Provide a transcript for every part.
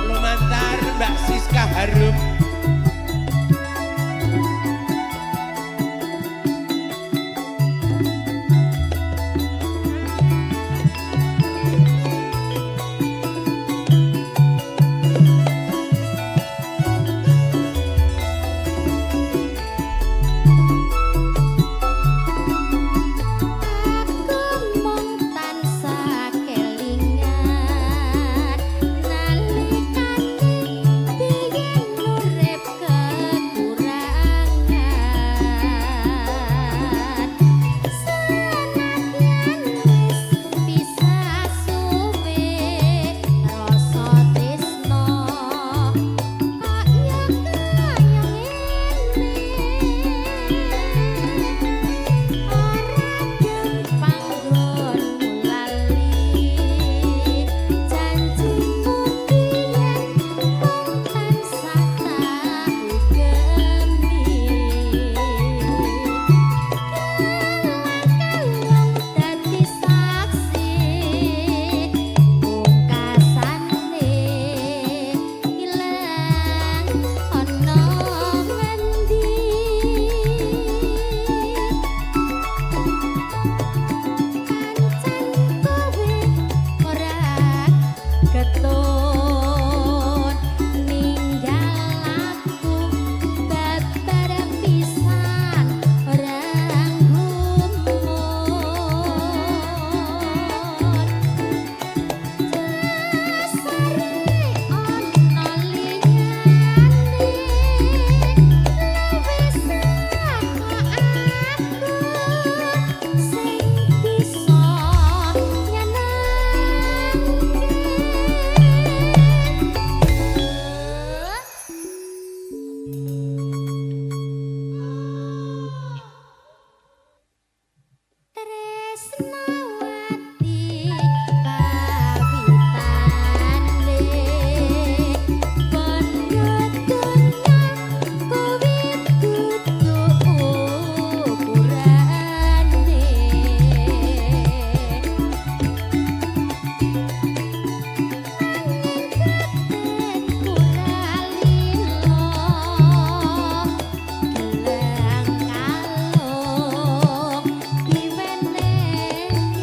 Lumantar Mbak Siska Harum. Aku mung tansah kelingan nalikane biyen urip kekurangan, senadyan wis pisah suwe, rasa tresno kok yo kaya ngene, ora gampang nggonmu lali. Janjimu biyen mung tansah tak ugemi, gelang dadi saksi pungkasane ilang ana ngendi. Pancen kowe ora getun ninggal aku babar pisan, ora nggumun. Dasare ana liyane luwih saka aku sing bisa nyenengke. Tresnawati kawitane bondo donya kuwi dudu ukurane, nanging batinku ra lila, gelang kalung diwenehno.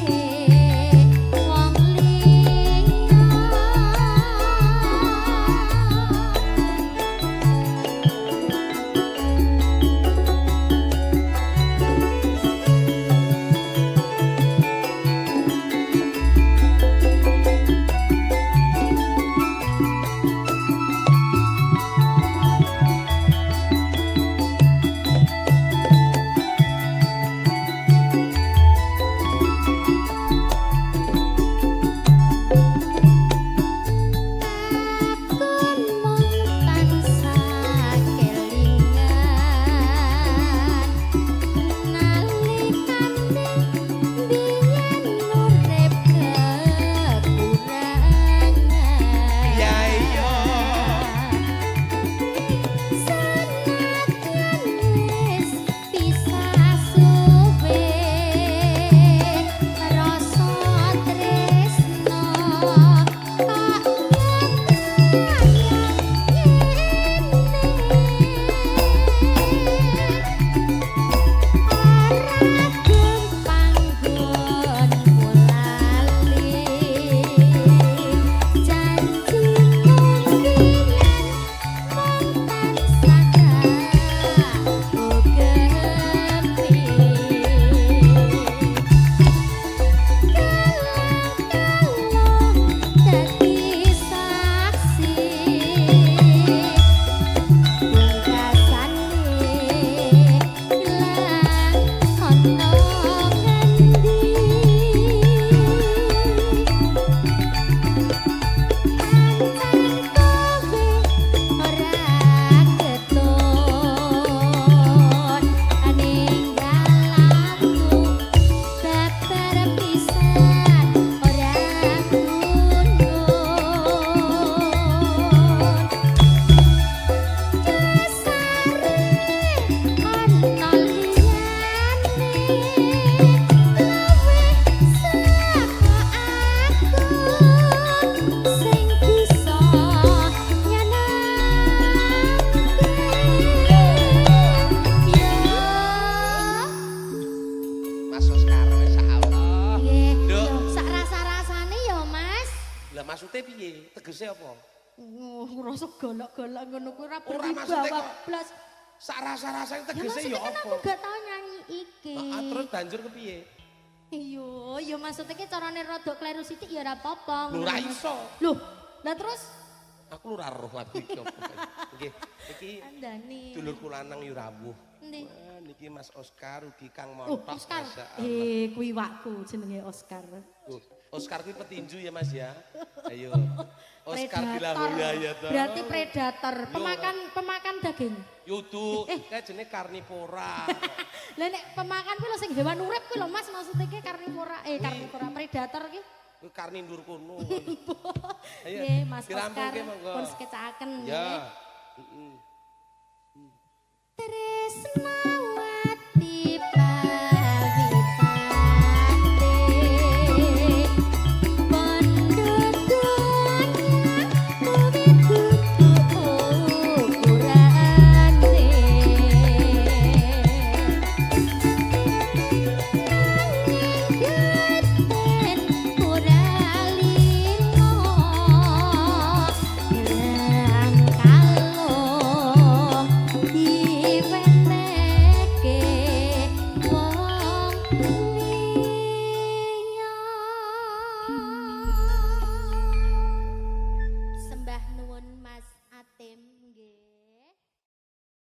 Maksudnya piye? Tegese apa? Oh, ngrasa golok-golok ngono kuwi ora Ora, maksudnya berwibawa kok- blas. Sak rasa-rasa Ya tegese maksudnya ya kan apa? aku gak tau nyanyi iki. Ah, terus banjur kepiye? Iya, ya maksudnya ki carane rada kleru sithik ya ora apa-apa. Lho, ora iso. Loh, lah terus Aku lho ora roh aku iki apa. Nggih, iki andani. dulurku lanang yo rawuh. Endi? Wah, niki Mas Oscar ugi Kang Oh, Montok. Oscar. Masya Allah. Eh, kuwi wakku jenenge Oscar. Oh, Oscar kuwi petinju ya Mas ya. Ayo. Oscar Dilahoya ya toh. Berarti predator, pemakan pemakan daging. Yudu, Eh. kayak jenenge karnivora. Lah nek pemakan kuwi lho sing hewan urip kuwi lho Mas, maksudnya ki karnivora, eh karnivora predator ki. Kuwi karni ndur kono. Ayo, Nggih, Mas Oscar dirampungke, monggo. pun sekecakaken nggih. Ya. Heeh. Tresna.